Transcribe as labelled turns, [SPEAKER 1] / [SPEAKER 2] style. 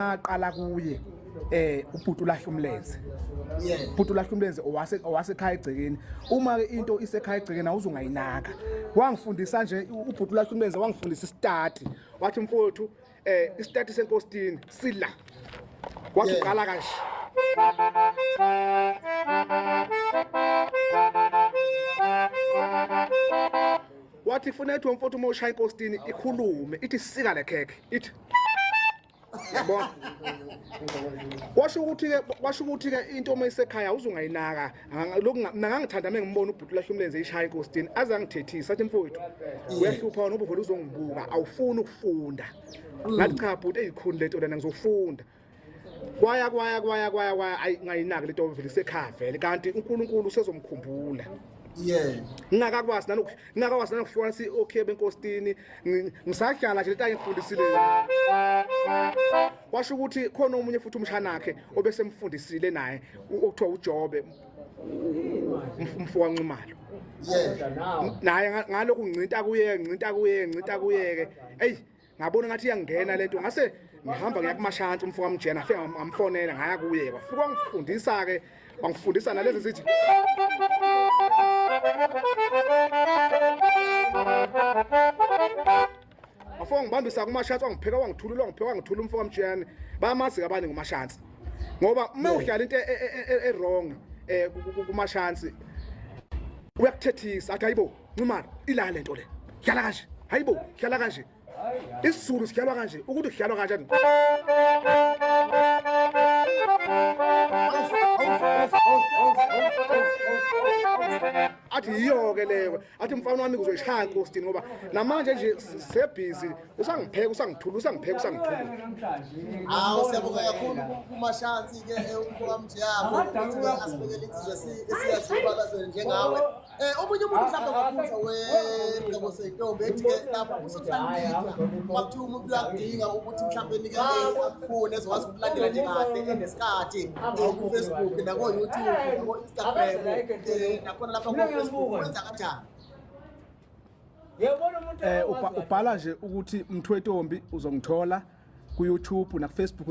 [SPEAKER 1] Ngaqala kuye ubhuti ulahla umlenze. Ubhuti ulahla umlenze owasekhaya egcekeni. Uma ke into isekhaya egcekeni awuzungayinaka. Wangifundisa nje ubhuti ulahla umlenze, wangifundisa isitati. Wathi mfowethu isitati senkosini sila. Wathi uqala kanje. Wathi funa ethi mfowethu uma ushaya inkosini ikhulume ithi sika le khekhe ithi yabona. Washo ukuthi ke into uma isekhaya uzungayinaka. Lokhu mina ngangithanda uma ngimbona ubhuti lahla umlenze ishaya inkosini aze angithethisa athi mfowethu uyahlupha wena ubuvele uzongibuka awufuni ukufunda. Ngathi cha bhuti, eyikhuni lento lena, ngizofunda. Kwaya kwaya kwaya kwaya kwaya, ayi ngayinaki lento vele isekhaya vele, kanti uNkulunkulu usezomkhumbula. Ngingakakwazi nanokuhlukanisa i-okay benkosini, ngisadlala nje lento ayengifundisile. Washo ukuthi khona omunye futhi umshanakhe obesemfundisile naye okuthiwa uJobe umfo waNxumalo. Naye ngalokhu ngincinta kuye, ngincinta kuye, ngincinta kuye ke, eyi ngabona ngathi iyangena lento, ngase ngihamba ngiya kumashansi umfo kaMjena, afika ngamfonela ngaya kuye, wafika wangifundisa ke, wangifundisa nalezi sithi wafika ngibambisa kumashansi, wangipheka wangithulula, wangipheka wangithula umfo kaMjiyane. Bayamazi abaningi umashansi ngoba uma udlala into e-wrong kumashansi uyakuthethisa athi hayibo Nxumalo, ila lento le dlala kanje, hayibo dlala kanje, isiZulu sidlalwa kanje, ukuthi kudlalwa kanjani. Athi yiyo-ke leyo, athi mfana wami uzoyishaya inkosini ngoba namanje nje sebhizi usangipheka usangithula, usangipheka usangithula.
[SPEAKER 2] Hawu, siyabonga kakhulu kumashansi-ke umfokamjiyabo ukuthi-ke asibekele insizwa esiyazibalazele njengawe. Omunye umuntu mhlawumbe angabuza wengcebo seyintombi ethi-ke lapha ku-social media uma kuthiwa umuntu uyakudinga ukuthi mhlawumbe nike akufune ezokwazi ukulandela nje kahle enesikhathi ku-Facebook nako-YouTube nako-Instagram nakhona lapha ku-Facebook, wenza kanjani?
[SPEAKER 1] Ubhala nje ukuthi Mthwetombi, uzongithola ku YouTube naku Facebook.